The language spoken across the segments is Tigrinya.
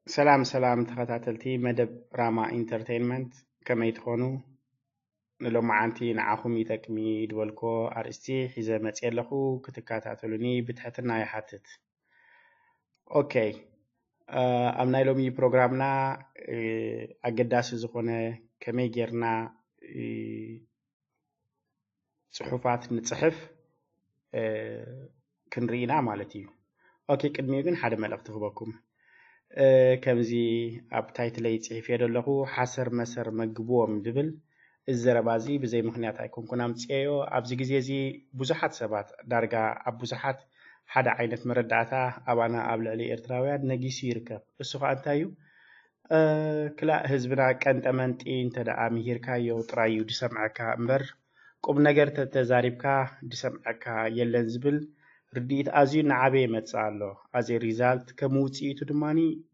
ሰላም ሰላም ተኸታተልቲ መደብ ራማ ኢንተርቴይንመንት፣ ከመይ ትኾኑ? ንሎማዓንቲ ንዓኹም ይጠቅሚ ዝበልኮ ኣርእስቲ ሒዘ መፅየ ኣለኹ፣ ክትከታተሉኒ ብትሕትና ይሓትት። ኦኬ፣ ኣብ ናይ ሎሚ ፕሮግራምና ኣገዳሲ ዝኾነ ከመይ ጌርና ፅሑፋት ንፅሕፍ ክንርኢ ኢና ማለት እዩ። ኦኬ፣ ቅድሚኡ ግን ሓደ መልእኽቲ ክህበኩም። ከምዚ ኣብ ታይትለይ ፅሒፈዮ ዘለኹ ሓሰር መሰር መግብዎም ዝብል እዚ ዘረባ እዚ ብዘይ ምኽንያት ኣይኮንኩን ኣምፅኤዮ። ኣብዚ ግዜ እዚ ብዙሓት ሰባት፣ ዳርጋ ኣብ ብዙሓት ሓደ ዓይነት መረዳእታ ኣባና ኣብ ልዕሊ ኤርትራውያን ነጊሱ ይርከብ። እሱ ኸኣ እንታይ እዩ? ክላእ ህዝብና ቀንጠመንጢ እንተ ደኣ ምሂርካዮ ጥራይ እዩ ድሰምዐካ እምበር፣ ቁም ነገር ተተዛሪብካ ድሰምዐካ የለን ዝብል ርድኢት ኣዝዩ እናዓበየ ይመጽእ ኣሎ። ኣዜ ሪዛልት ከም ውጽኢቱ ድማ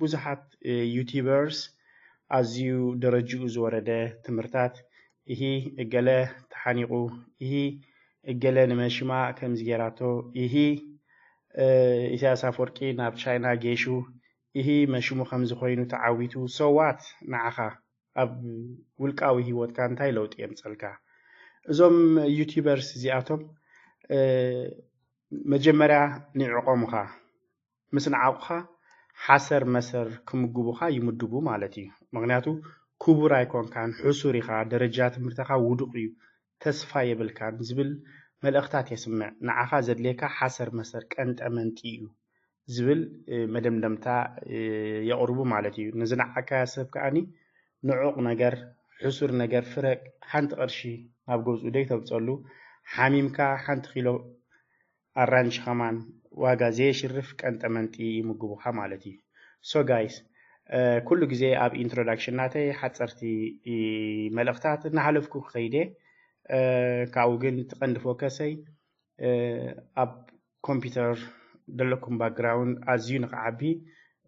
ብዙሓት ዩቲበርስ ኣዝዩ ደረጅኡ ዝወረደ ትምህርታት፣ እሂ እገለ ተሓኒቑ፣ እሂ እገለ ንመሽማ ከምዚ ጌራቶ፣ እሂ ኢሳያስ ኣፈወርቂ ናብ ቻይና ጌሹ፣ እሂ መሽሙ ከምዚ ኮይኑ ተዓዊቱ፣ so what ንዓኻ ኣብ ውልቃዊ ህይወትካ እንታይ ለውጢ የምፀልካ? እዞም ዩቲበርስ እዚኣቶም መጀመርያ ንዕቆምኻ ምስ ንዓቑኻ ሓሰር መሰር ክምግቡኻ ይምድቡ ማለት እዩ። ምክንያቱ ክቡር ኣይኮንካን፣ ሕሱር ኢኻ፣ ደረጃ ትምህርትኻ ውዱቕ እዩ፣ ተስፋ የብልካን ዝብል መልእኽታት የስምዕ። ንዓኻ ዘድልየካ ሓሰር መሰር ቀንጠ መንጢ እዩ ዝብል መደምደምታ የቕርቡ ማለት እዩ። ንዝነዓካያ ሰብ ከኣኒ ንዑቕ ነገር፣ ሕሱር ነገር ፍረቅ፣ ሓንቲ ቅርሺ ናብ ገዝኡ ደይተብፀሉ፣ ሓሚምካ ሓንቲ ኪሎ ኣራንሺ ከማን ዋጋ ዘየሽርፍ ቀንጠ መንጢ ይምግቡኻ ማለት እዩ። So guys፣ ኩሉ ግዜ ኣብ ኢንትሮዳክሽን ናተይ ሓፀርቲ መልእኽታት እናሓለፍኩ ክኸይደ፣ ካብኡ ግን እቲ ቀንዲ ፎከሰይ ኣብ ኮምፒውተር ዘለኩም ባክግራውንድ ኣዝዩ ንክዓቢ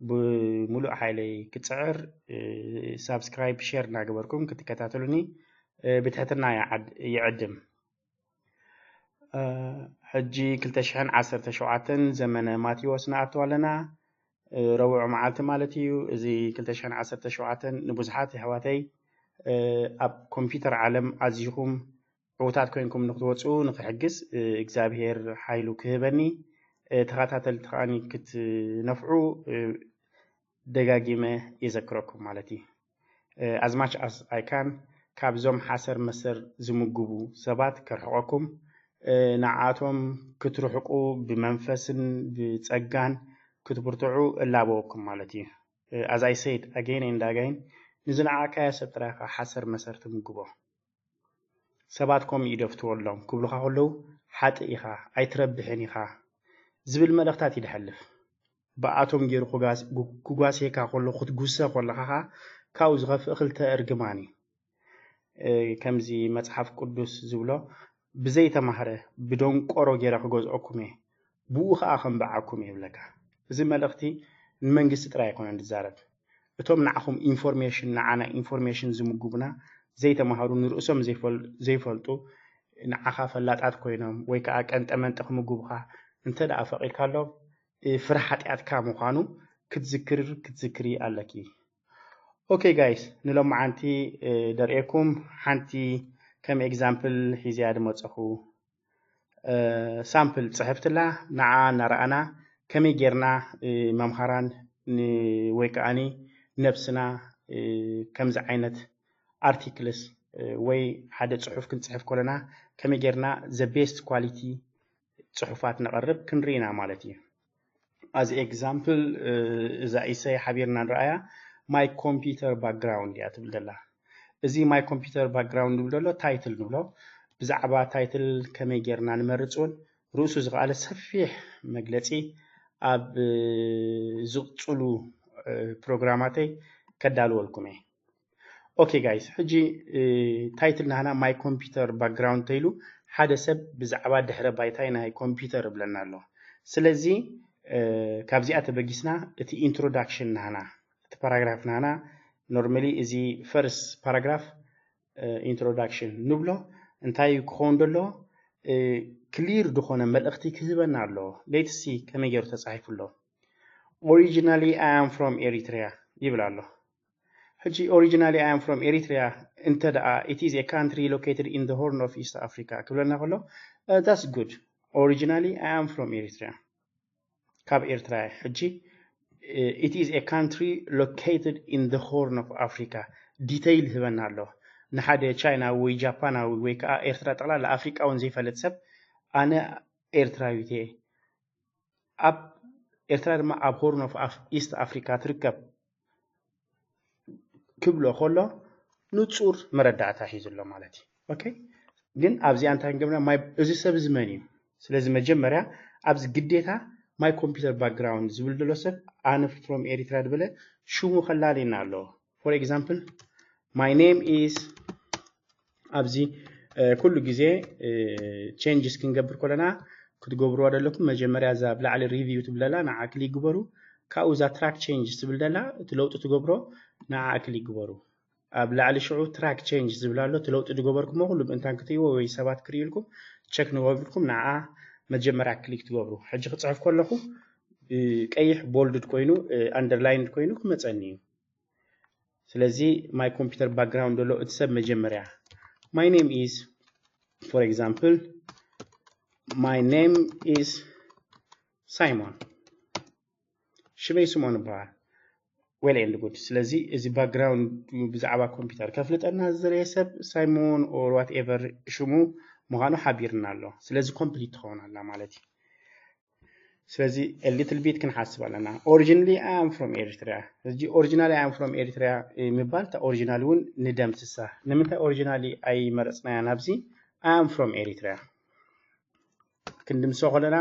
ብምሉእ ሓይለይ ክፅዕር፣ ሳብስክራይብ፣ ሼር እናገበርኩም ክትከታተሉኒ ብትሕትና ይዕድም። ሕጂ ክልተ ሽሕን ዓሰርተ ሸውዓተን ዘመነ ማቴዎስ ንኣቱ ኣለና። ረቡዕ መዓልቲ ማለት እዩ። እዚ ክልተ ሽሕን ዓሰርተ ሸውዓተን ንብዙሓት የሕዋተይ ኣብ ኮምፒውተር ዓለም ኣዚኹም ዕውታት ኮይንኩም ንክትወፁ ንክሕግዝ እግዚኣብሄር ሓይሉ ክህበኒ፣ ተኸታተልቲ ከዓኒ ክትነፍዑ ደጋጊመ የዘክረኩም ማለት እዩ። As much as I can፣ ካብዞም ሓሰር መሰር ዝምግቡ ሰባት ከርሕቐኩም፣ ንዓኣቶም ክትርሕቁ ብመንፈስን ብጸጋን ክትብርትዑ እላበወኩም ማለት እዩ። As I said again and again፣ ንዝነዓቕካዮ ሰብ ጥራይ ኢኻ ሓሰር መሰር ትምግቦ። ሰባት ከምኡ ይደፍትወሎም ክብሉኻ ከለዉ፣ ሓጥእ ኢኻ፣ ኣይትረብሕን ኢኻ ዝብል መልእኽታት እዩ ድሐልፍ። ብኣቶም ገይሩ ክጓስየካ ከሎ፣ ክትጉሰ ከለኻ ኸኣ ካብኡ ዝኸፍእ ክልተ እርግማን እዩ። ከምዚ መጽሓፍ ቅዱስ ዝብሎ፣ ብዘይተማህረ ብደንቆሮ ገይረ ክገዝኦኩም እየ፣ ብኡ ኸኣ ከንብዓኩም እየ ይብለካ። እዚ መልእኽቲ ንመንግስቲ ጥራይ ኣይኮነን ዝዛረብ። እቶም ንዓኹም ኢንፎርሜሽን፣ ንዓና ኢንፎርሜሽን ዝምጉቡና ዘይተማሃሩ፣ ንርእሶም ዘይፈል-፣ ዘይፈልጡ፣ ንዓኻ ፈላጣት ኮይኖም ወይ ከኣ ቀንጠመንጢ ክምጉቡኻ እንተ ደኣ ፈቒድካሎም፣ እ፣ ፍረ ሓጢኣትካ ምዃኑ ክትዝክር፣ ክትዝክሪ ኣለኪ። ኦኬ ጋይስ፣ ንሎማዓንቲ፣ እ፣ ደርእየኩም ሓንቲ ከም ኤግዛምፕል ሒዝያ ድመጸኹ። ሳምፕል ጽሕፍትላ ንዓ እናረኣና ከመይ ጌርና መምሃራን ወይ ከዓኒ ነብስና ከምዚ ዓይነት ኣርቲክልስ ወይ ሓደ ጽሑፍ ክንጽሕፍ ከለና ከመይ ጌርና the best quality ጽሑፋት ነቐርብ ክንርኢ ኢና ማለት እዩ። As example እዛ ኢሰይ ሓቢርና ንረኣያ my computer background እያ ትብል ዘላ። እዚ my computer background ንብል ዘሎ ታይትል ንብሎ። ብዛዕባ ታይትል ከመይ ጌርና ንመርጽ እውን ርእሱ ዝኸኣለ ሰፊሕ መግለጺ ኣብ ዝቕጽሉ ፕሮግራማተይ ከዳልወልኩም እየ። ኦኬ ጋይስ፣ ሕጂ ታይትል ናህና my computer background ተይሉ ሓደ ሰብ ብዛዕባ ድሕረ ባይታይ ናይ ኮምፒውተር እብለና ኣሎ። ስለዚ ካብዚኣ ተበጊስና እቲ ኢንትሮዳክሽን ናህና፣ እቲ ፓራግራፍ ናህና፣ ኖርማሊ እዚ ፈርስት ፓራግራፍ ኢንትሮዳክሽን ንብሎ። እንታይ እዩ ክኸውን ዘሎ? ክሊር ዝኾነ መልእኽቲ ክህበና ኣሎ። ሌትስ ሲ ከመይ ገይሩ ተጻሒፉ ኣሎ። Originally I am from Eritrea. ይብል ኣሎ። ሕጂ originally I am from Eritrea እንተ ደኣ it is a country located in the Horn of East Africa ክብለና ከሎ that's good. Originally I am from Eritrea ካብ ኤርትራ እየ። ሕጂ it is a country located in the Horn of Africa detail ይህበና ኣሎ። ንሓደ ቻይናዊ ወይ ጃፓናዊ ወይ ከዓ ኤርትራ ጠቕላላ ኣፍሪቃ እውን ዘይፈልጥ ሰብ ኣነ ኤርትራዊት እየ ኣብ ኤርትራ ድማ ኣብ Horn of East Africa ትርከብ ክብሎ ከሎ ንጹር መረዳእታ ሒዙ ኣሎ ማለት እዩ። okay ግን ኣብዚኣ እንታይ ክንገብር ኢና? እዚ ሰብ እዚ መን እዩ? ስለዚ መጀመርያ ኣብዚ ግዴታ my computer background ዝብል ዘሎ ሰብ ኣነ from Eritrea ዝበለ ሽሙ ከላልየና ኣለዎ። for example my name is ኣብዚ ኩሉ ግዜ changes ክንገብር ከለና ክትገብርዋ ዘለኩም መጀመርያ እዛ ኣብ ላዕሊ review ትብል ዘላ ንዓ click ግበሩ። ካብኡ እዛ track changes ትብል ዘላ እቲ ለውጢ ትገብሮ ንዓ click ግበሩ። ኣብ ላዕሊ ሽዑ track changes ዝብል ኣሎ። እቲ ለውጢ ዝገበርኩሞ ኩሉ ምእንታን ክትይዎ ወይ ሰባት ክርእዩልኩም check ንገብርኩም ንዓ መጀመርያ click ትገብሩ። ሕጂ ክፅሕፍ ከለኹ ቀይሕ boldድ ኮይኑ underlined ኮይኑ ክመፀኒ እዩ። ስለዚ my computer background ዘሎ እቲ ሰብ መጀመርያ my name is for example my name is Simon ሽመይ ስሞን ይበሃል። well and good ስለዚ እዚ background ብዛዕባ ኮምፒውተር ከፍልጠና ዝደለየ ሰብ ሳይሞን or whatever ሽሙ ምዃኑ ሓቢርና ኣሎ። ስለዚ complete ትኸውን ኣላ ማለት እዩ። ስለዚ a little bit ክንሓስብ ኣለና። originally I am from Eritrea ሕጂ originally I am from Eritrea ምባል እታ originally እውን ንደምስሳ። ንምንታይ originally ኣይመረፅናያ ናብዚ I am from Eritrea ክንድምስሶ ከለና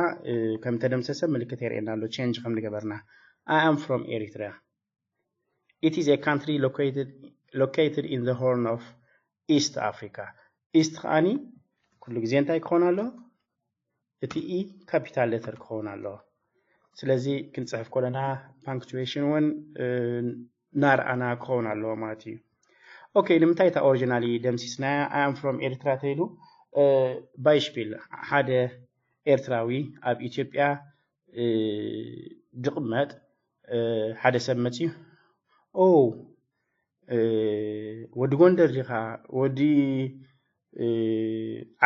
ከም ተደምሰሰ ምልክት የርእየና ኣሎ change ከም ዝገበርና I am from Eritrea it is a country located located in the Horn of East Africa East ከዓኒ ኩሉ ግዜ እንታይ ክኾን ኣሎ እቲ E capital letter ክኸውን ኣለዎ ስለዚ ክንፅሕፍ ከለና punctuation እውን እናርኣና ክኸውን ኣለዎ ማለት እዩ okay ንምንታይ እታ originally ደምሲስናያ I am from Eritrea ተይሉ Beispiel ሓደ ኤርትራዊ ኣብ ኢትዮጵያ ዝቕመጥ ሓደ ሰብ መፅዩ ኦ ወዲ ጎንደር ዲኻ ወዲ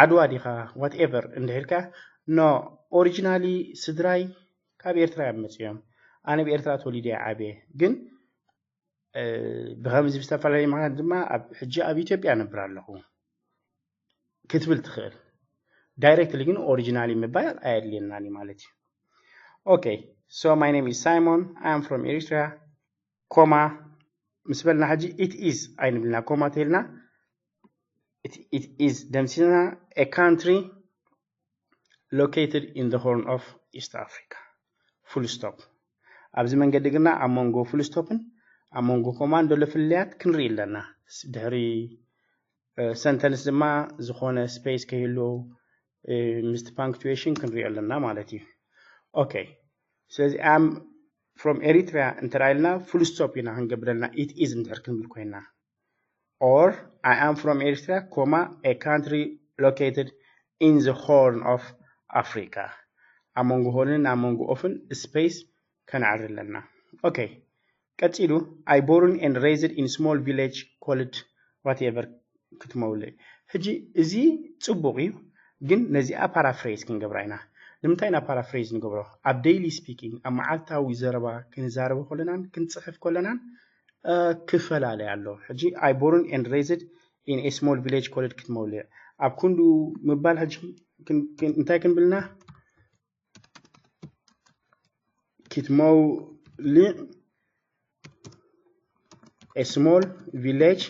ዓድዋ ዲኻ whatever እንድሕር ኢልካ no originally ስድራይ ካብ ኤርትራ እዮም መፅዮም ኣነ ብኤርትራ ተወሊደ ዓብየ ግን ብከምዚ ብዝተፈላለየ ምክንያት ድማ ሕጂ ኣብ ኢትዮጵያ ነብር ኣለኹ ክትብል ትኽእል directly ግን originally ምባል ኣየድልየናን ማለት እዩ okay so my name is Simon I am from Eritrea comma ምስ በልና ሕጂ it is ኣይንብልና comma ተይልና it is ደምሲና a country located in the Horn of East Africa full stop ኣብዚ መንገዲ ግና ኣብ መንጎ full stop ን ኣብ መንጎ comma ን ዘሎ ፍልልያት ክንርኢ ኣለና ድሕሪ sentence ድማ ዝኾነ space ከይህልዎ ምስቲ punctuation ክንሪኦ ኣለና ማለት እዩ okay ስለዚ I am from Eritrea እንተ ኢልና full stop ኢና ክንገብር ዘለና it is እንድሕር ክንብል ኮይና or I am from Eritrea comma a country located in the Horn of Africa ኣብ መንጎ horn ን ኣብ መንጎ of ን space ከነዕሪ ኣለና okay ቀፂሉ I born and raised in small village called whatever ክትመውልእ ሕጂ እዚ ፅቡቕ እዩ ግን ነዚኣ paraphrase ክንገብራ ኢና ንምንታይ ኢና paraphrase ንገብሮ ኣብ daily speaking ኣብ መዓልታዊ ዘረባ ክንዛረበ ከለናን ክንፅሕፍ ከለናን ክፈላለ ኣሎ ሕጂ I born and raised in a small village called ክትመውልእ ኣብ ክንዱ ምባል ሕጂ እንታይ ክንብልና ክትመውልእ a small village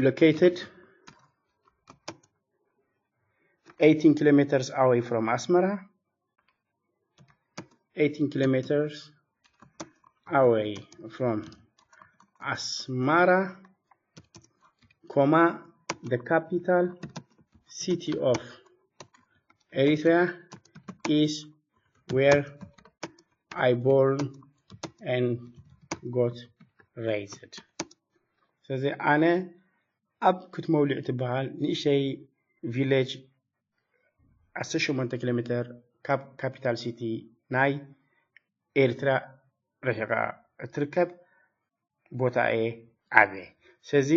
located eighteen kilometers away from Asmara eighteen kilometers away from Asmara comma the capital city of Eritrea is where I born and got raised ስለዚ ኣነ ኣብ ክትመውሊዕ ትበሃል ንእሽተይ village ዓሰርተ ሸሞንተ ኪሎ ሜትር ካብ capital city ናይ ኤርትራ ርሒቓ እትርከብ ቦታ እየ ዓብየ። ስለዚ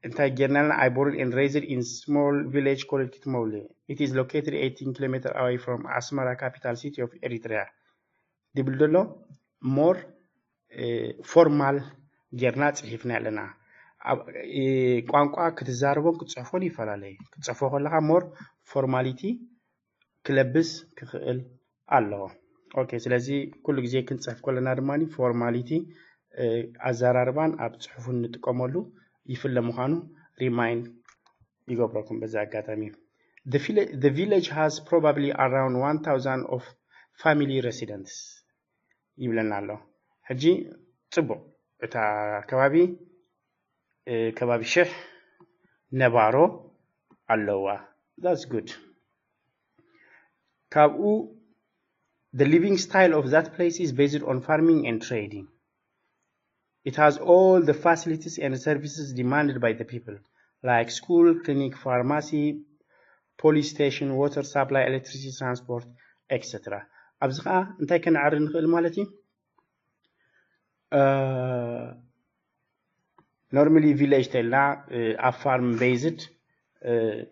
እንታይ ጌርና ኣለና? I born and raised in small village called Kitmole. It is located eighteen kilometer away from Asmara, capital city of Eritrea. ድብል ደሎ more formal ጌርና ጽሒፍና ኣለና። ቋንቋ ክትዛረቦን ክትጽሕፎን ይፈላለዩ። ክትጽሕፎ ከለኻ more formality ክለብስ ክኽእል ኣለዎ። ኦኬ፣ ስለዚ ኩሉ ግዜ ክንጽሕፍ ከለና ድማ formality ኣዘራርባን ኣብ ጽሑፉን ንጥቀመሉ ይፍለ ምዃኑ remind ይገብረኩም በዚ ኣጋጣሚ። The village has probably around one thousand of family residents ይብለና ኣሎ። ሕጂ ጽቡቕ፣ እታ ከባቢ ከባቢ ሽሕ ነባሮ ኣለዋ። That's good። ካብኡ the living style of that place is based on farming and trading. It has all the facilities and services demanded by the people, like school, clinic, pharmacy, police station, water supply, electricity, transport, et cetera. ኣብዚ ከዓ እንታይ ከነዕሪ ንኽእል ማለት እዩ? Normally village ተልና ኣብ farm based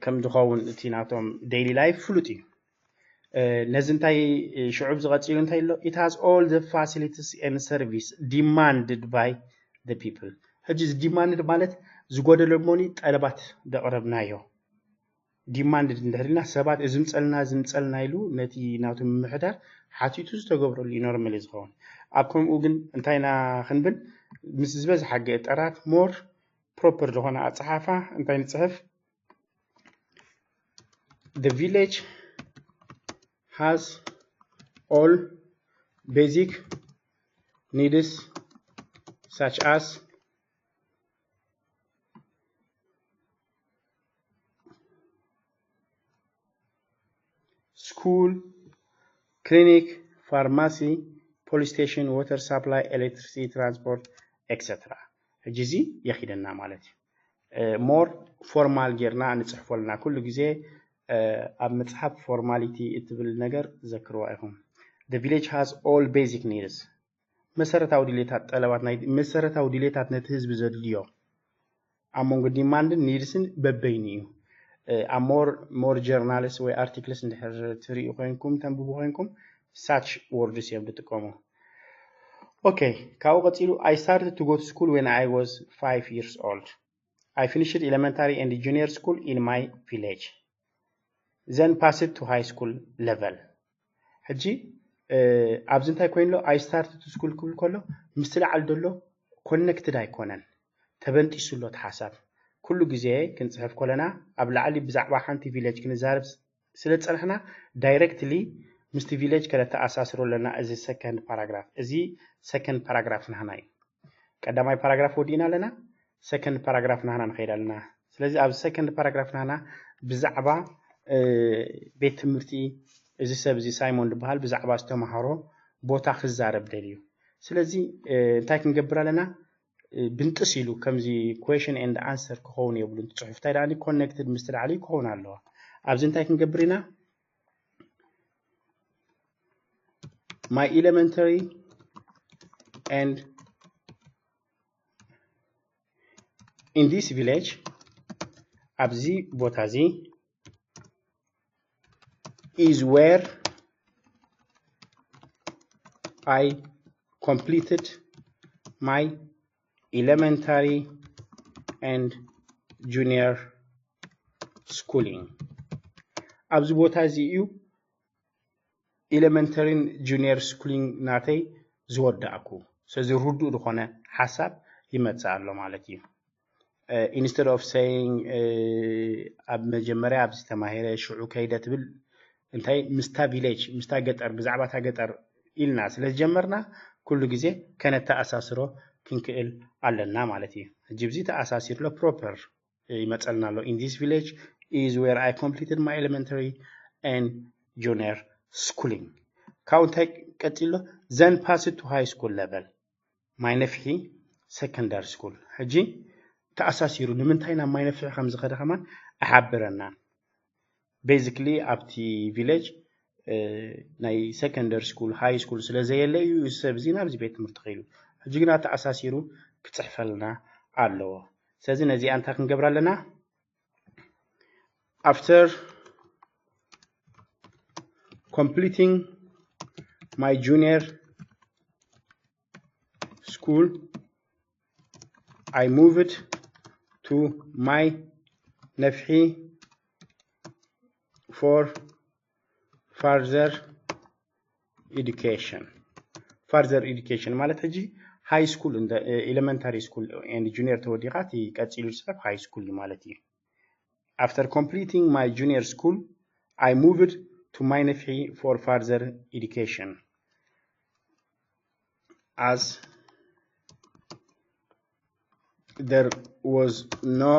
ከም ዝኸውን እቲ ናቶም daily life ፍሉጥ እዩ። ነዚ እንታይ ሽዑብ ዝቐፂሉ እንታይ ኣሎ? It has all the facilities and service demanded by the people. ሕጂ እዚ demanded ማለት ዝጎደለ እሞኒ ጠለባት ዘቕረብናዮ። Demanded እንድሕር ኢልና ሰባት እዚ ምፀልና እዚ ምፀልና ኢሉ ነቲ ናቱ ምምሕዳር ሓቲቱ ዝተገብረሉ እዩ normally ዝኸውን። ኣብ ከምኡ ግን እንታይ ኢና ክንብል? ምስ ዝበዝሓ ገጠራት more proper ዝኾነ ኣፀሓሕፋ እንታይ ንፅሕፍ? The village has all basic needs such as school, clinic, pharmacy, police station, water supply, electricity, transport, et cetera. ሕጂ እዚ የኺደና ማለት እዩ። More formal ጌርና ንፅሕፎ ኣለና። ኩሉ ግዜ ኣብ መፅሓፍ formality እትብል ነገር ዘክርዋ ኢኹም። The village has all basic needs. መሰረታዊ ድሌታት፣ ጠለባት፣ ናይ መሰረታዊ ድሌታት ነቲ ህዝቢ ዘድልዮ ኣብ መንጎ demand ን needs ን በበይኑ እዩ። ኣብ more more journals ወይ articles እንድሕር ትሪኡ ኮይንኩም፣ ተንብቡ ኮይንኩም፣ such words እዮም ዝጥቀሙ። ኦኬ፣ ካብኡ ቀፂሉ I started to go to school when I was five years old. I finished elementary and junior school in my village, then passed to high school level. ሕጂ ኣብዚ እንታይ ኮይኑ ኣሎ? I started to school ክብል ከሎ ምስቲ ላዕሊ ዘሎ connected ኣይኮነን፣ ተበንጢሱ ኣሎ እቲ ሓሳብ። ኩሉ ግዜ ክንፅሕፍ ከለና ኣብ ላዕሊ ብዛዕባ ሓንቲ village ክንዛረብ ስለ ዝፀናሕና directly ምስቲ village ከነተኣሳስሮ ኣለና። እዚ second paragraph፣ እዚ second paragraph ናህና እዩ። ቀዳማይ paragraph ወዲእና ኣለና፣ second paragraph ናህና ንኸይድ ኣለና። ስለዚ ኣብ second paragraph ናህና ብዛዕባ ቤት ትምህርቲ፣ እዚ ሰብ እዚ ሳይሞን ዝበሃል ብዛዕባ ዝተምሃሮ ቦታ ክዛረብ ደልዩ። ስለዚ እንታይ ክንገብር ኣለና? ብንጥስ ኢሉ ከምዚ question and answer ክኸውን የብሉን። ጽሑፍ እንታይ ደኣ connected ምስ ላዕሊ ክኸውን ኣለዎ። ኣብዚ እንታይ ክንገብር ኢና? My elementary and in this village፣ ኣብዚ ቦታ እዚ is where I completed my elementary and junior schooling። ኣብዚ ቦታ እዚ እዩ elementary ን junior schooling ናተይ ዝወዳእኩ። ስለዚ ርዱእ ዝኾነ ሓሳብ ይመጽእ ኣሎ ማለት እዩ። Instead of saying ኣብ መጀመርያ ኣብዚ ተማሂረ ሽዑ ከይደ ትብል፣ እንታይ ምስታ village ምስታ ገጠር ብዛዕባ እታ ገጠር ኢልና ስለ ዝጀመርና ኩሉ ግዜ ከነተኣሳስሮ ክንክእል ኣለና ማለት እዩ። ሕጂ ብዚ ተኣሳሲርሎ proper ይመፀልና ኣሎ። In this village is where I completed my elementary and junior schooling። ካብኡ እንታይ ቀፂሎ? Then passed to high school level፣ ማይ ነፍሒ secondary school። ሕጂ ተኣሳሲሩ ንምንታይ ናብ ማይ ነፍሒ ከም ዝኸደ ከማን ኣሓብረና። Basically ኣብቲ village ናይ secondary school፣ high school ስለ ዘየለ እዩ እዚ ሰብ እዚ ናብዚ ቤት ትምህርቲ ከይዱ። ሕጂ ግን ኣተኣሳሲሩ ክፅሕፈልና ኣለዎ። ስለዚ ነዚኣ እንታይ ክንገብር ኣለና? After completing my junior school, I moved to ማይ ነፍሒ for further education. Further education ማለት ሕጂ high school፣ elementary school and junior ተወዲኻ እቲ ቀፂሉ ዝስዕብ high school እዩ ማለት እዩ። After completing my junior school, I moved to ማይ ነፍሒ for further education, as there was no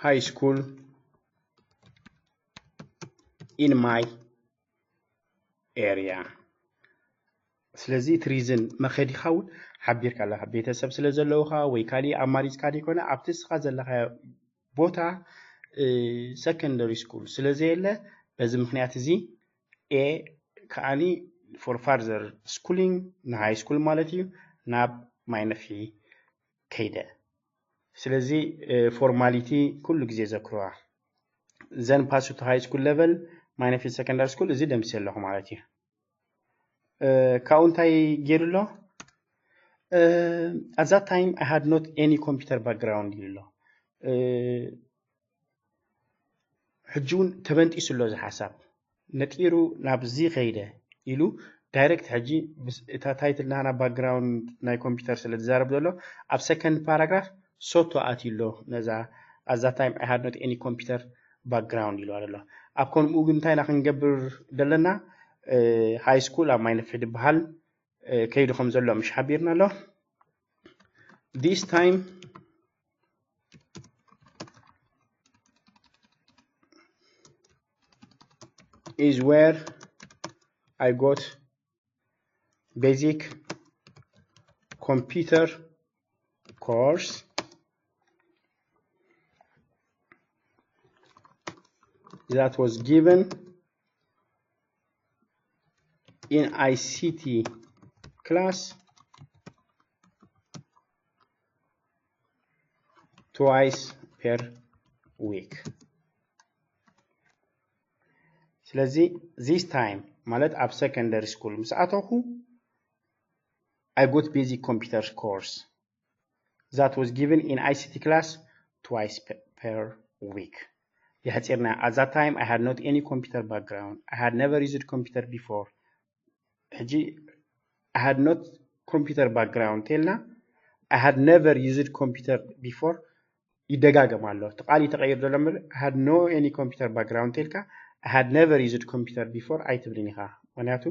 high school in my area. ስለዚ እቲ reason መኸዲኻ እውን ሓቢርካ ኣለኻ። ቤተሰብ ስለ ዘለውኻ ወይ ካሊእ ኣማሪፅካ ዘይኮነ፣ ኣብቲ ንስኻ ዘለኻዮ ቦታ secondary school ስለ ዘየለ፣ በዚ ምኽንያት እዚ A ከዓኒ for further schooling፣ ን high school ማለት እዩ፣ ናብ ማይ ነፍሒ ከይደ። ስለዚ formality ኩሉ ግዜ ዘክርዋ። Then pass to high school level፣ ማይ ነፍሒ secondary school፣ እዚ ደምስየ ኣለኹ ማለት እዩ። ካብኡ እንታይ ገይሩ ኣሎ? At that time I had not any computer background ኢሉ ኣሎ። ሕጂ እውን ተበንጢሱ ኣሎ እዚ ሓሳብ። ነጢሩ ናብዚ ከይደ ኢሉ direct ሕጂ እታ title ናህና background ናይ ኮምፒውተር ስለ ዝዛረብ ዘሎ፣ ኣብ second paragraph ሶቶ ኣትዩ ኣሎ ነዛ at that time I had not any computer background ኢሉ ኣሎ። ኣብ ከምኡ ግን እንታይ ኢና ክንገብር ዘለና? High school ኣብ ማይ ነፍሒ ዝበሃል ከይዱ ከም ዘሎ ምሽ ሓቢርና ኣሎ። This time is where I got basic computer course that was given in I C T class twice per week. ስለዚ this time ማለት ኣብ secondary school ምስ ኣተኹ I got basic computer course that was given in I C T class twice per week. የሕፂርና። At that time I had not any computer background. I had never used computer before. ሕጂ I had not computer background ተልና I had never used computer before ይደጋገም ኣሎ። እቲ ቃል እዩ ተቐይሩ ዘሎ እምበር I had no any computer background ተልካ I had never used computer before ኣይትብልን ኢኻ። ምክንያቱ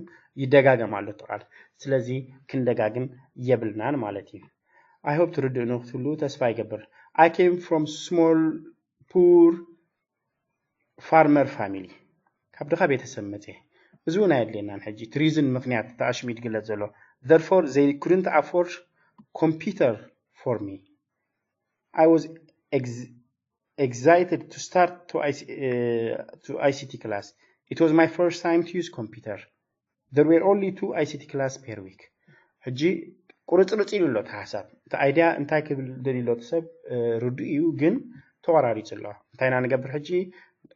ይደጋገም ኣሎ እቲ ቃል። ስለዚ ክንደጋግም የብልናን ማለት እዩ። I hope ትርድእኑ ክትህልዉ ተስፋ ይገብር። I came from small poor farmer family፣ ካብ ድኻ ቤተሰብ መፅየ። እዚ እውን ኣየድልየናን። ሕጂ እቲ reason ምክንያት ተኣሽሙ እዩ ዝግለፅ ዘሎ። Therefore they couldn't afford computer for me. I was excited to start to I C T class. It was my first time to use computer. There were only two I C T class per week. ሕጂ ቁርፅርፅ ኢሉ ኣሎ እቲ ሓሳብ። እቲ idea እንታይ ክብል ደልዩ ኣሎ እቲ ሰብ ርዱእ እዩ፣ ግን ተወራሪፁ ኣሎ። እንታይ ኢና ንገብር ሕጂ?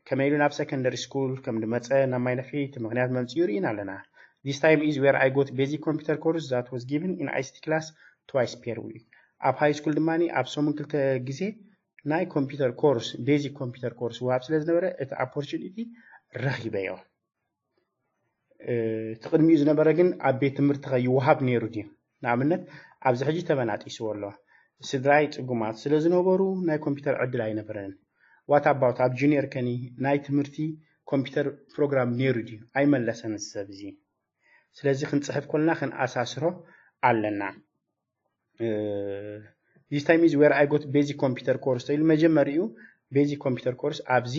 ከመይ ኢሉ ናብ secondary school ከም ዝመፀ ናብ ማይ ነፍሒ እቲ ምክንያት መምፅኡ ርኢና ኣለና። This time is where I got basic computer course that was given in I C T class twice per week. ኣብ high school ድማ ኣብ ሰሙን ክልተ ግዜ ናይ computer course፣ basic computer course ወሃብ ስለ ዝነበረ እቲ opportunity ረኺበዮ። እቲ ቅድሚኡ ዝነበረ ግን ኣብ ቤት ትምህርቲ ከ ይወሃብ ነይሩ ድዩ? ንኣብነት ኣብዚ ሕጂ ተበናጢስዎ ኣሎ። ስድራይ ፅጉማት ስለ ዝነበሩ ናይ ኮምፒውተር ዕድል ኣይነበረንን። What about ኣብ junior ከኒ ናይ ትምህርቲ ኮምፒውተር ፕሮግራም ነይሩ ድዩ? ኣይመለሰን እዚ ሰብ እዚ። ስለዚ ክንፅሕፍ ከለና ክንኣሳስሮ ኣለና። This time is where I got basic computer course ተይሉ መጀመሪኡ basic computer course ኣብዚ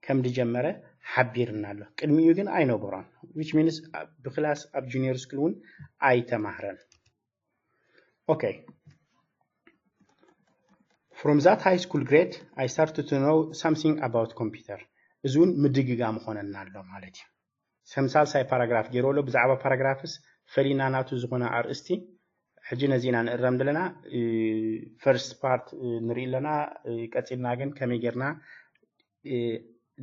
ከም ዝጀመረ ሓቢርና ኣሎ። ቅድሚኡ ግን ኣይነበሮን። Which means ብክላስ ኣብ junior school እውን ኣይተማህረን። Okay. From that high school grade, I started to know something about computer. እዚ እውን ምድግጋም ይኾነና ኣሎ ማለት እዩ። ከም ሳልሳይ ፓራግራፍ ገይሩ ኣሎ። ብዛዕባ ፓራግራፍስ ፈሊና ናቱ ዝኾነ ኣርእስቲ ሕጂ ነዚ ኢና ንእረም ዘለና። ፈርስት ፓርት ንርኢ ኣለና። ቀፂልና ግን ከመይ ጌርና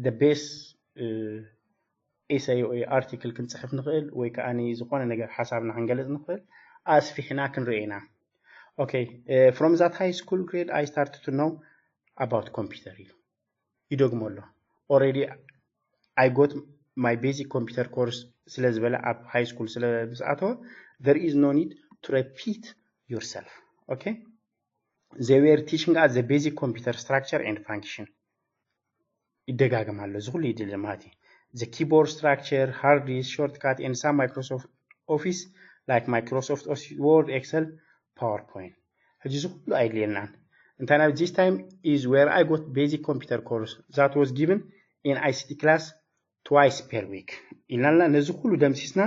the best essay ወይ ኣርቲክል ክንፅሕፍ ንኽእል ወይ ከዓ ዝኾነ ነገር ሓሳብና ክንገልፅ ንኽእል ኣስፊሕና ክንርኢ ኢና። Okay, from that high school grade I started to know about computer ኢሉ ይደግሞ ኣሎ። Already I got my basic computer course ስለ ዝበለ ኣብ high school ስለ ምስ ኣተወ there is no need to repeat yourself. Okay, they were teaching us the basic computer structure and function. ይደጋገም ኣሎ እዚ ኩሉ ይድለ ማለት እዩ። The keyboard structure, hard disk, shortcut and some Microsoft Office like Microsoft Office Word, Excel, PowerPoint. ሕጂ እዚ ኩሉ ኣይድልየናን። እንታይ ናብ this time is where I got basic computer course that was given in I C T class twice per week ኢልና ነዚ ኩሉ ደምሲስና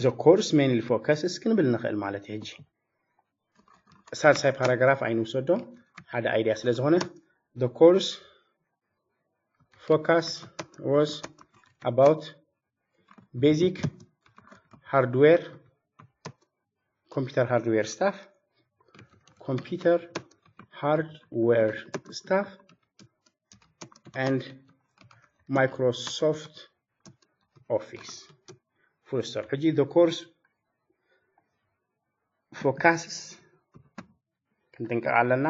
the course mainly focuses ክንብል ንኽእል ማለት እዩ። ሕጂ ሳልሳይ ፓራግራፍ ኣይንውሰዶ ሓደ idea ስለ ዝኾነ the course focus was about basic hardware, computer hardware stuff, computer hardware stuff and Microsoft Office. Full stop. ሕጂ the course focuses ክንጥንቀቕ ኣለና።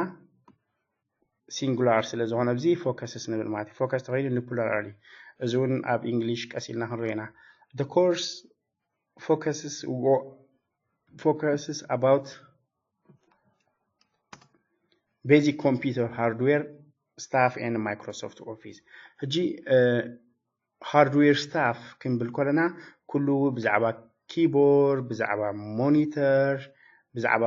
Singular ስለ ዝኾነ ኣብዚ focuses ንብል ማለት እዩ። Focus ተኸይኑ ን plural እዩ። እዚ እውን ኣብ English ቀስ ኢልና ክንሪኦ ኢና። The course focuses focuses about basic computer hardware stuff and Microsoft Office. ሕጂ hardware stuff ክንብል ከለና ኩሉ ብዛዕባ keyboard፣ ብዛዕባ monitor፣ ብዛዕባ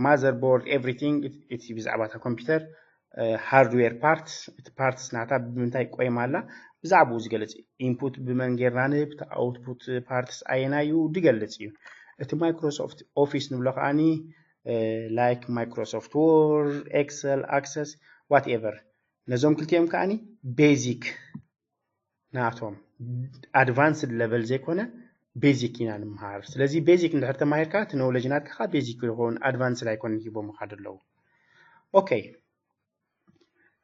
motherboard, everything እቲ ብዛዕባ እታ ኮምፒውተር hardware parts፣ እቲ parts ናታ ብምንታይ ቆይማ ኣላ ብዛዕባኡ ዝገልጽ እዩ። Input ብመን ጌርና ንህብ፣ እቲ output parts ኣየናይ እዩ ዝገልጽ እዩ። እቲ Microsoft Office ንብሎ ከዓኒ like Microsoft Word, Excel, Access, whatever ነዞም ክልቲኦም ከዓኒ basic ናቶም advanced level ዘይኮነ basic ኢና ንምሃር። ስለዚ basic እንድሕር ተማሂርካ እቲ knowledge ናትካ basic ይኸውን፣ advanced ኣይኮነን ሂቦምኻ ዘለዉ። Okay,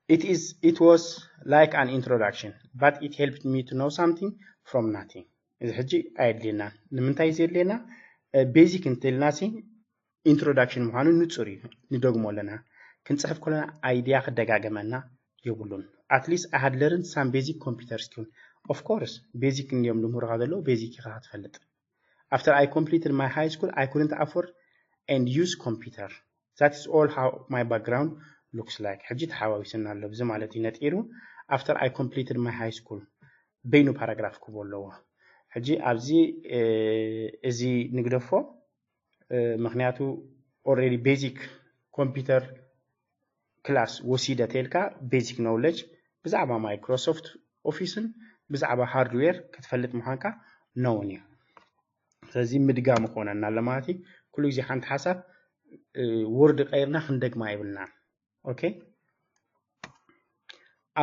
it is it was like an introduction but it helped me to know something from nothing። እዚ ሕጂ ኣየድልየናን። ንምንታይ ዘድልየና? Basic እንተልናሲ introduction ምዃኑ ንጹር እዩ፣ ንደግሞ ኣለና። ክንጽሕፍ ከለና idea ክደጋገመና የብሉን። At least I had learned some basic computer skill. Of course basic እንዲዮም ልምህሩኻ ዘለዉ፣ basic ኢኻ ክትፈልጥ። After I completed my high school I couldn't afford and use computer. That is all how my background looks like. ሕጂ ተሓዋዊስና ኣሎ ብዚ ማለት እዩ ነጢሩ። After I completed my high school በይኑ ፓራግራፍ ክቦ ኣለዎ። ሕጂ ኣብዚ እዚ ንግደፎ፣ ምክንያቱ already basic computer class ወሲደ ተልካ basic knowledge ብዛዕባ Microsoft Office ን ብዛዕባ hardware ክትፈልጥ ምዃንካ known እዩ። ስለዚ ምድጋም ይኾነና ኣሎ ማለት እዩ። ኩሉ ግዜ ሓንቲ ሓሳብ word ቀይርና ክንደግማ የብልና። Okay,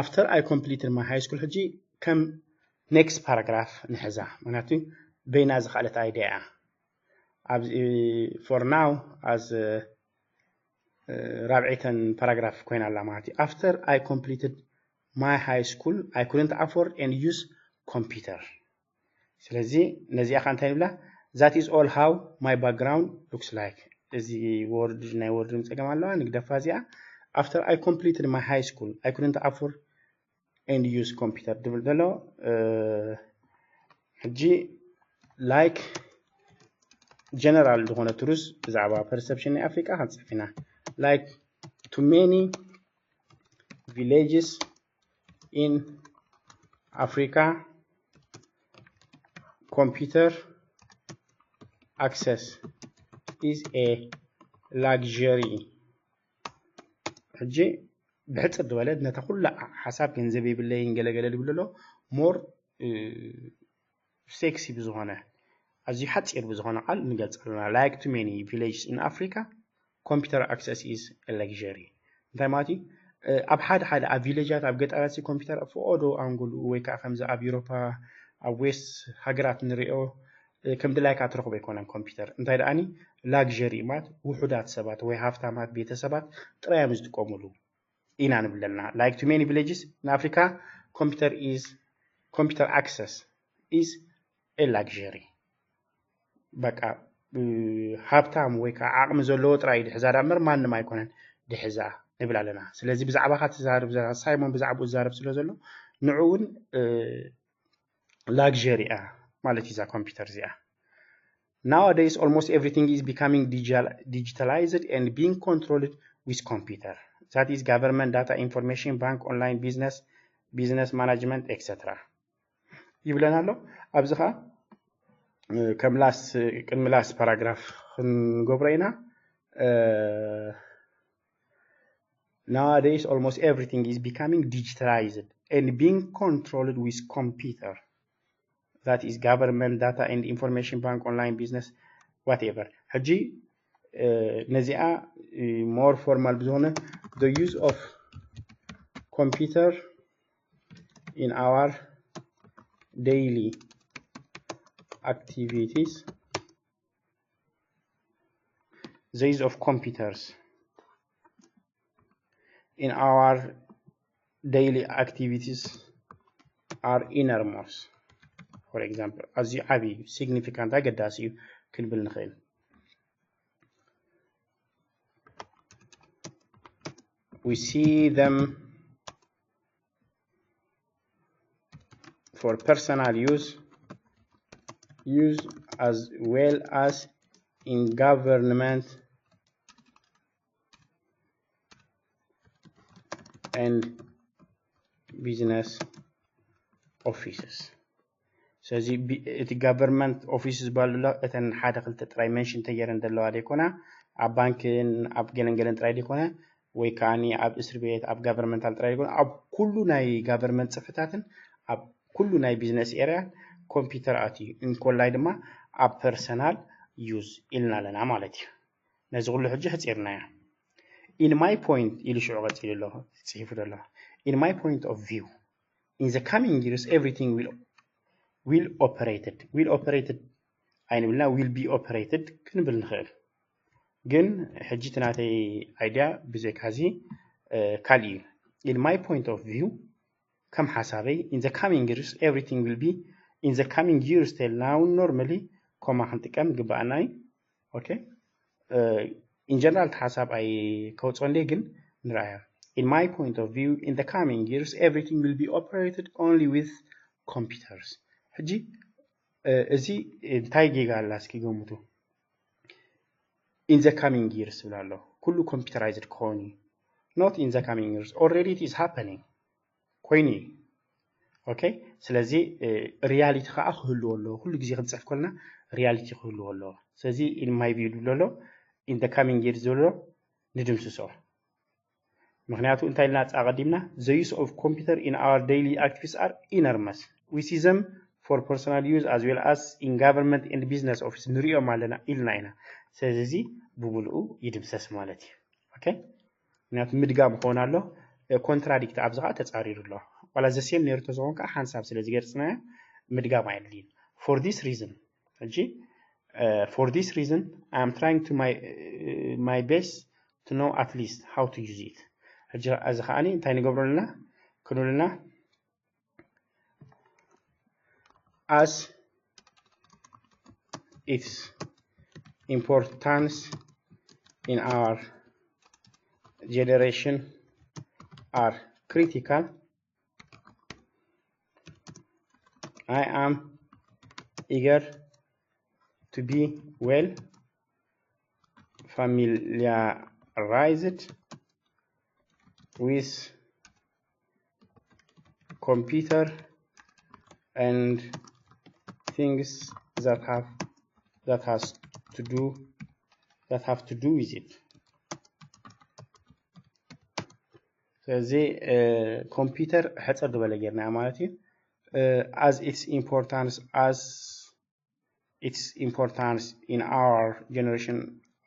after I completed my high school ሕጂ ከም next paragraph ንሕዛ፣ ምክንያቱ በይና ዝኸኣለት idea እያ። ኣብ for now as ራብዐይተን ፓራግራፍ ኮይና ኣላ ማለት እዩ። After I completed my high school I couldn't afford and use computer። ስለዚ ነዚኣ ከ እንታይ ንብላ? That is all how my background looks like። እዚ word፣ ናይ word ን ጸገም ኣለዋ፣ ንግደፋ እዚኣ። After I completed my high school I couldn't afford and use computer ድብል ዘሎ ሕጂ like general ዝኾነ truth ብዛዕባ perception ናይ ኣፍሪቃ ክንጽሕፍ ኢና። Like to many villages in Africa, computer access is a luxury። ሕጂ ብሕጽር ዝበለ ነታ ኩላ ሓሳብ ገንዘብ የብለይን ገለገለ ዝብል ኣሎ more sexy ብዝኾነ ኣዝዩ ሓጺር ብዝኾነ ቃል ንገልጽ ኣለና። Like to many villages in Africa, computer access is a luxury። እንታይ ማለት እዩ? ኣብ ሓደ ሓደ ኣብ ቪሌጃት ኣብ ገጠራት ኮምፒውተር ኣብ ፈቐዶ ኣንጎሉ ወይ ከዓ ከምዚ ኣብ ዩሮፓ ኣብ ዌስት ሃገራት ንሪኦ ከም ድላይካ ትረኽቦ ኣይኮነን ኮምፒውተር። እንታይ ደኣኒ ላግሪ ማለት ውሑዳት ሰባት ወይ ሃፍታማት ቤተሰባት ጥራይ እዮም ዝጥቀሙሉ ኢና ንብል ኣለና። Like to many villages in Africa, computer is computer access is a luxury. በቃ ሃብታም ወይ ከዓ ዓቕሚ ዘለዎ ጥራይ ድሕዛ ዳ እምበር ማንም ኣይኮነን ድሕዛ ንብል ኣለና። ስለዚ ብዛዕባ ካ ትዛረብ ዘላ ሳይሞን ብዛዕባኡ ዝዛረብ ስለ ዘሎ ንዑ እውን ላግሪ እያ ማለት እዩ እዛ ኮምፒውተር እዚኣ። Nowadays, almost everything is becoming digitalized and being controlled with computer. That is government data, information, bank, online business, business management, et cetera. ይብለና ኣሎ። ኣብዚ ከዓ ከም ላስ ቅድሚ ላስ ፓራግራፍ ክንገብሮ ኢና። Nowadays, almost everything is becoming digitalized and being controlled with computer. That is government data and information, bank, online business, whatever. ሕጂ ነዚኣ more formal ብዝኾነ the use of computer in our daily activities, the use of computers in our daily activities are enormous. For example, ኣዝዩ ዓብዪ እዩ፣ significant ኣገዳሲ እዩ ክንብል ንኽእል። We see them for personal use, use as well as in government and business offices. ስለዚ እቲ government office ዝበሃሉ እተን ሓደ ክልተ ጥራይ mention ተገይረን ዘለዋ ዘይኮና፣ ኣብ ባንክን ኣብ ገለን ገለን ጥራይ ዘይኮነ ወይ ከዓ ኣብ እስር ቤት ኣብ governmental ጥራይ ዘይኮነ ኣብ ኩሉ ናይ government ፅፍታትን ኣብ ኩሉ ናይ business area ኮምፒውተር ኣትዩ እንኮላይ ድማ ኣብ personal use ኢልና ኣለና ማለት እዩ። ነዚ ኩሉ ሕጂ ሕፂርናዮ። In my point ኢሉ ሽዑ ቀፂሉ ኣሎ ፅሒፉ ዘሎ። In my point of view, in the coming years everything will will operated will operated ኣይንብልና will be operated ክንብል ንኽእል። ግን ሕጂ እቲ ናተይ idea ብዘይካዚ ካልእ እዩ። In my point of view ከም ሓሳበይ in the coming years everything will be in the coming years ተልና እውን normally ኮማ ክንጥቀም ግባኣና እዩ። Okay, in general እቲ ሓሳብ ኣይከውፅኦ እንደ ግን ንርኣያ። In my point of view, in the coming years everything will be operated only with computers. ሕጂ እዚ እንታይ ጌጋ ኣላ እስኪ ገምቱ። In the coming years ዝብል ኣሎ ኩሉ computerized ክኸውን እዩ። Not in the coming years, already it is happening ኮይኑ እዩ። Okay, ስለዚ reality ከዓ ክህልዎ ኣለዎ። ኩሉ ግዜ ክንፅሕፍ ከለና reality ክህልዎ ኣለዎ። ስለዚ in my view ዝብሎ ኣሎ in the coming years ዝብሎ ንድምስሶ። ምክንያቱ እንታይ ኢልና ኣቐዲምና the use of computer in our daily activities are enormous, we see them for personal use as well as in government and business office ንሪኦም ኣለና ኢልና ኢና። ስለዚ እዚ ብምልኡ ይድምሰስ ማለት እዩ። Okay፣ ምክንያቱ ምድጋም ክኸውን ኣሎ። Contradict ኣብዚ ከዓ ተፃሪሩ ኣሎ። ዋላ the same ነይሩ ተዝኾን ከዓ ሓንሳብ ስለ ዝገርፅናዮ ምድጋም ኣየድልይን። For this reason ሕጂ for this reason I am trying to my my best to know at least how to use it። ሕጂ እዚ ከዓ እንታይ ንገብሮ ኣለና ክንብልና as its importance in our generation are critical, I am eager to be well familiarized with computer and things that have that has to do that have to do with it. ስለዚ ኮምፒውተር ሕፅር ዝበለ ጌርና ማለት እዩ። As its importance as its importance in our generation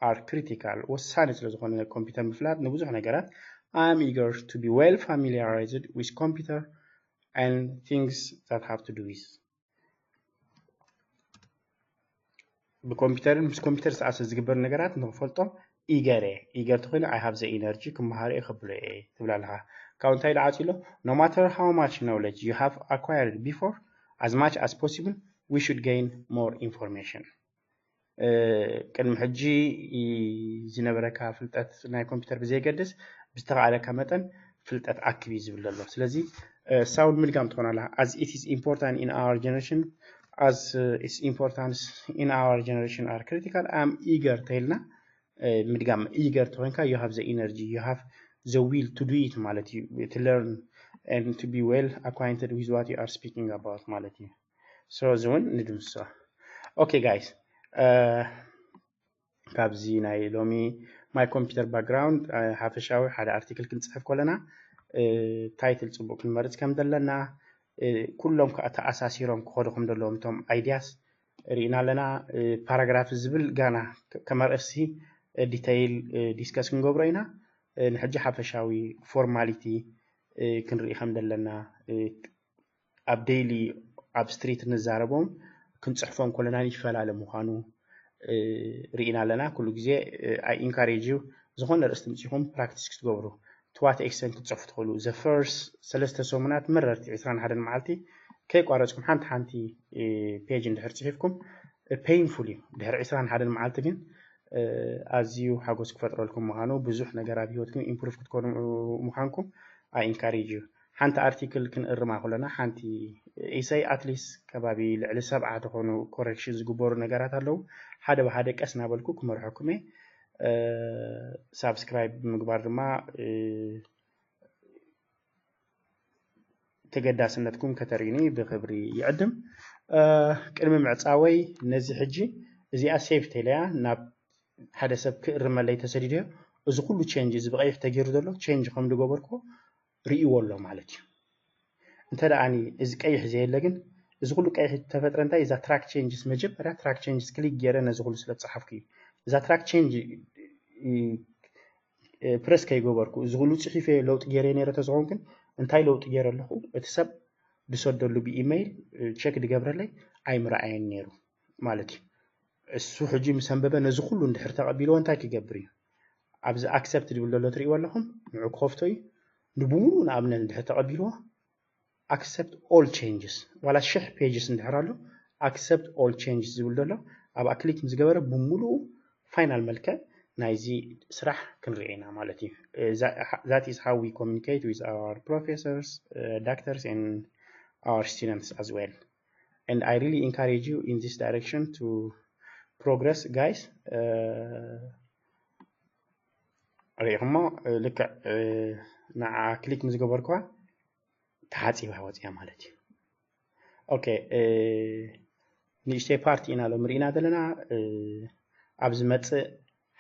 are critical፣ ወሳኒ ስለ ዝኾነ ኮምፒውተር ምፍላጥ ንብዙሕ ነገራት I am eager to be well familiarized with computer and things that have to do with ብኮምፒውተርን ምስ ኮምፒውተር ዝተኣሰ ዝግበር ነገራት ንክፈልጦም eager እየ። Eager ተኮይነ I have the energy ክመሃር እየ ከብሎ እየ ትብል ኣለካ። ካብኡ እንታይ ኢሉ ዓፂሎ? No matter how much knowledge you have acquired before, as much as possible we should gain more information. ቅድሚ ሕጂ ዝነበረካ ፍልጠት ናይ ኮምፒውተር ብዘይገድስ ብዝተኻእለካ መጠን ፍልጠት ኣክብ እዩ ዝብል ዘሎ። ስለዚ ሳውንድ ምድጋም ትኾን ኣላ። As it is important in our generation, as its importance in our generation are critical, I am eager ተይልና ምድጋም eager ተኮይንካ you have the energy, you have the will to do it ማለት እዩ። To learn and to be well acquainted with what you are speaking about ማለት እዩ። So እዚ እውን ንድምስሶ። Okay guys, ካብዚ ናይ ሎሚ my computer background ሓፈሻዊ ሓደ ኣርቲክል ክንፅሕፍ ከለና title ፅቡቅ ክንመርፅ ከም ዘለና፣ ኩሎም ከዓ ተኣሳሲሮም ክኸዱ ከም ዘለዎም እቶም ideas ርኢና ኣለና። Paragraph ዝብል ጋና ከም ኣርእስቲ detail discuss ክንገብሮ ኢና። ንሕጂ ሓፈሻዊ formality ክንርኢ ከም ዘለና፣ ኣብ daily ኣብ street እንዛረቦም ክንፅሕፎም ከለና ይፈላለ ምዃኑ ርኢና ኣለና። ኩሉ ግዜ I encourage you ዝኾነ ርእስቲ ምፂኹም practice ክትገብሩ፣ to what extent ክትፅሕፉ ትኽእሉ። The first ሰለስተ ሰሙናት መረርቲ ዕስራን ሓደን መዓልቲ ከይቋረፅኩም ሓንቲ ሓንቲ page እንድሕር ፅሒፍኩም painful እዩ። ድሕሪ ዕስራን ሓደን መዓልቲ ግን ኣዝዩ ሓጎስ ክፈጥረልኩም ምዃኑ፣ ብዙሕ ነገር ኣብ ሂወትኩም improve ክትኮኑ ምዃንኩም I encourage you። ሓንቲ ኣርቲክል ክንእርማ ከለና ሓንቲ ኢሰይ at least ከባቢ ልዕሊ ሰብዓ ዝኾኑ correction ዝግበሩ ነገራት ኣለዉ። ሓደ ብሓደ ቀስ እናበልኩ ክመርሐኩም እየ። ሳብስክራይብ ብምግባር ድማ ተገዳስነትኩም ከተርእዩኒ ብክብሪ ይዕድም። ቅድሚ ምዕፃወይ ነዚ ሕጂ እዚኣ save ተለያ ናብ ሓደ ሰብ ክእርመለይ ተሰዲድዮ። እዚ ኩሉ change እዚ ብቀይሕ ተገይሩ ዘሎ change ከም ዝገበርኩ ርእይዎ ኣሎ ማለት እዩ። እንተ ደኣኒ እዚ ቀይሕ ዘየለ ግን እዚ ኩሉ ቀይሕ ተፈጥረ እንታይ እዛ track changes መጀመርያ track changes click ገይረ ነዚ ኩሉ ስለ ዝፀሓፍኩ እዩ። እዛ track change press ከይገበርኩ እዚ ኩሉ ፅሒፈ ለውጢ ገይረ ነይረ ተዝኸውን ግን እንታይ ለውጢ ገይረ ኣለኹ እቲ ሰብ ድሰደሉ ብኢመይል check ድገብረለይ ኣይምረኣየን ነይሩ ማለት እዩ። እሱ ሕጂ ምስ ኣንበበ ነዚ ኩሉ እንድሕር ተቐቢልዎ እንታይ ክገብር እዩ? ኣብዚ accept ድብል ዘሎ ትርእይዎ ኣለኹም ንዑ ክኸፍቶ እዩ። ንብሙሉ ንኣብነት እንድሕር ተቐቢልዎ accept all changes ዋላ ሽሕ pages እንድሕር ኣሎ accept all changes ዝብል ዘሎ ኣብኣ click ምስ ገበረ ብምሉኡ final መልክዕ ናይዚ ስራሕ ክንርኢ ኢና ማለት እዩ። That is how we communicate with our professors, doctors and our students as well. And I really encourage you in this direction to progress guys. ርኢኹሞ ልክዕ ንዓ click ምስ ገበርኩዋ ተሓፂባ ወፂያ ማለት እዩ። Okay ንእሽተይ part ኢና ሎም ርኢና ዘለና። ኣብ ዝመፅእ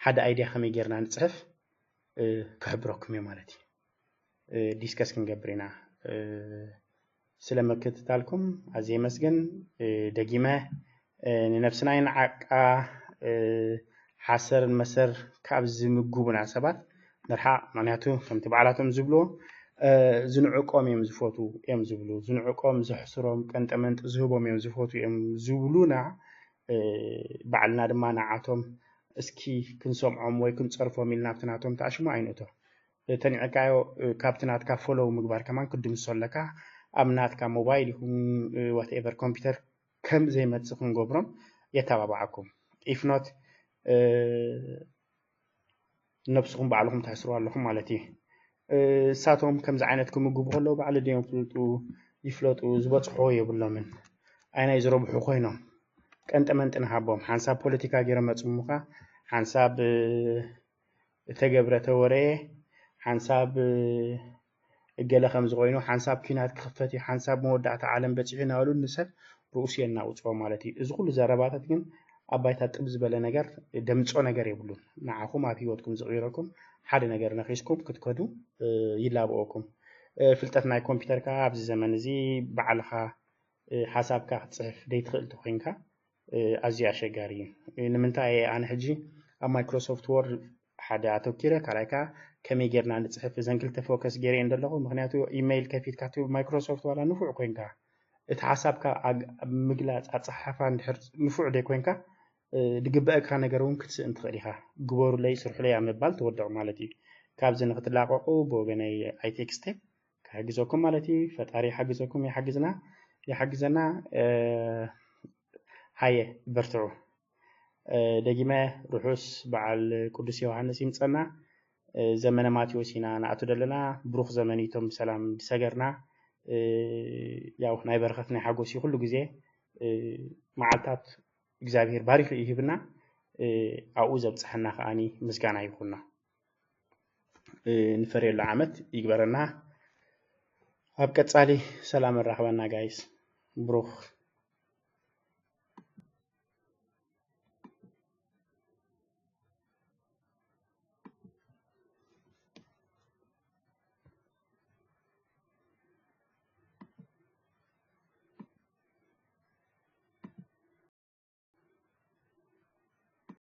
ሓደ idea ከመይ ጌርና ንፅሕፍ ክሕብረኩም እየ ማለት እዩ። Discuss ክንገብር ኢና። ስለ ምክትታልኩም ኣዝየ የመስግን። ደጊመ ንነብስና ይንዓቃ ሓሰርን መሰር ካብ ዝምጉቡና ሰባት ንርሓቕ። ምክንያቱ ከምቲ ባዕላቶም ዝብልዎ ዝንዕቆም እዮም ዝፈትዉ እዮም ዝብሉ። ዝንዕቆም ዘሕስሮም ቀንጠመንጢ ዝህቦም እዮም ዝፈትዉ እዮም ዝብሉና። ባዕልና ድማ ንዓቶም እስኪ ክንሰምዖም ወይ ክንፀርፎም ኢልና ኣብቲ ናቶም ተኣሽሙ ኣይንእቶ። ተኒዕካዮ ካብቲ ናትካ follow ምግባር ከማን ክድምሶ ኣለካ። ኣብ ናትካ ሞባይል ይኹን whatever ኮምፒውተር ከም ዘይመፅእ ክንገብሮም የተባባዓኩም። If not ነብስኹም ባዕልኹም ተሕስሩ ኣለኹም ማለት እዩ። እሳቶም ከምዚ ዓይነት ክምግቡ ከለዉ ባዕሉ ድዮም ፍልጡ ይፍለጡ ዝበፅሖ የብሎምን። ኣይናይ ዝረብሑ ኮይኖም ቀንጠመንጢ ንሃቦም ሓንሳብ ፖለቲካ ገይሮም መፅሙኻ ሓንሳብ እተገብረ ተወረየ ሓንሳብ እገለ ከም ዝኾይኑ ሓንሳብ ኲናት ክኽፈት እዩ ሓንሳብ መወዳእታ ዓለም በፂሑ እናበሉ ንሰብ ርእሱ የናውፅኦ ማለት እዩ። እዚ ኩሉ ዘረባታት ግን ኣብ ባይታ ጥብ ዝበለ ነገር ደምፆ ነገር የብሉን። ንዓኹም ኣብ ህይወትኩም ዝቕይረኩም ሓደ ነገር ነኺስኩም ክትከዱ ይላብኦኩም። ፍልጠት ናይ ኮምፒውተር ከዓ ኣብዚ ዘመን እዚ ባዕልኻ ሓሳብካ ክትፅሕፍ ደይትኽእል ተኮይንካ ኣዝዩ ኣሸጋሪ እዩ። ንምንታይ ኣነ ሕጂ ኣብ Microsoft Word ሓደ ኣተኪረ፣ ካልኣይ ከዓ ከመይ ጌርና ንፅሕፍ፣ እዘን ክልተ ፎከስ ጌረ እየ ዘለኹ። ምክንያቱ ኢሜይል ከፊትካ እቲ ማይክሮሶፍት ዋላ ንፉዕ ኮይንካ እቲ ሓሳብካ ኣግ- ምግላፅ ኣፀሓሕፋ እንድሕር ንፉዕ ደይ ኮይንካ እ፣ ዝግበአካ ነገር እውን ክትስእን ትኽእል ኢኻ። ግበሩለይ ስርሑለይ ኣብ ምባል ትወድቕ ማለት እዩ። ካብዚ ንክትላቀቁ ብወገነይ ኣይቴክስቴ ክሕግዘኩም ማለት እዩ። ፈጣሪ ይሓግዘኩም፣ ይሓግዝና፣ ይሓግዘና። እ፣ ሃየ በርትዑ። እ፣ ደጊመ ርሑስ በዓል ቅዱስ ዮሃንስ ይምፀና። እ፣ ዘመነ ማቴዎስ ኢና ንኣቱ ዘለና። ብሩኽ ዘመን እዩ እቶም ብሰላም ዝሰገርና። እ፣ ያው ናይ በረኸት ናይ ሓጎስ እዩ ኩሉ ግዜ። እ፣ መዓልታት እግዚኣብሔር ባሪኹ ይህብና። እ፣ ኣብኡ ዘብፅሐና ከዓኒ ምስጋና ይኹና። እ፣ ንፈርየሉ ዓመት ይግበረና። ኣብ ቀፃሊ ሰላም ኣራኽበና ጋይስ። ብሩኽ